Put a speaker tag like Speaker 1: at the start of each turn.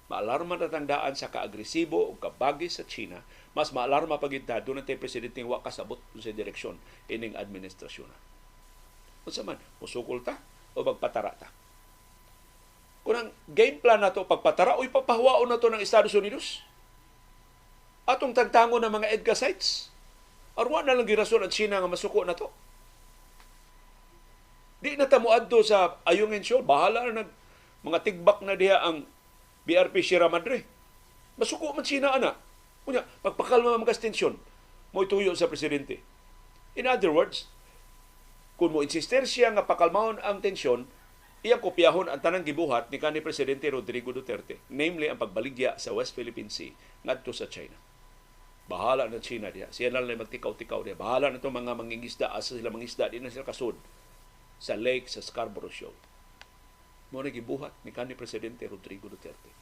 Speaker 1: Maalarma na tang daan sa kaagresibo o kabagis sa China, mas maalarma pa gid ta duna tay presidente wa kasabot sa direksyon ining administrasyon. Unsa man, musukol ta o magpatara ta? Kung ang game plan nato pagpatara, uy, papahuwaon nato ng Estados Unidos. Atong tangtangon ng mga EDCA sites. Arwa na lang girason ang China nga masuko na to. Di na ta moadto sa Ayungin Shoal. Bahala na nag mga tigbak na diha ang BRP Sierra Madre. Masuko man China ana. Unya, pagpakalma man kas tensyon, mo tuyo sa presidente. In other words, kung mo insister siya nga pakalmahon ang tensyon, iyang kopyahon ang tanang gibuhat ni kanhi Presidente Rodrigo Duterte, namely ang pagbaligya sa West Philippine Sea ngadto sa China. Bahala na China diha. Siya na lang magtikaw-tikaw diha. Bahala na itong mga mangingisda, asa sila mangisda, di na sila kasud sa lake sa Scarborough Shoal. Mo na gibuhat ni kanhi Presidente Rodrigo Duterte.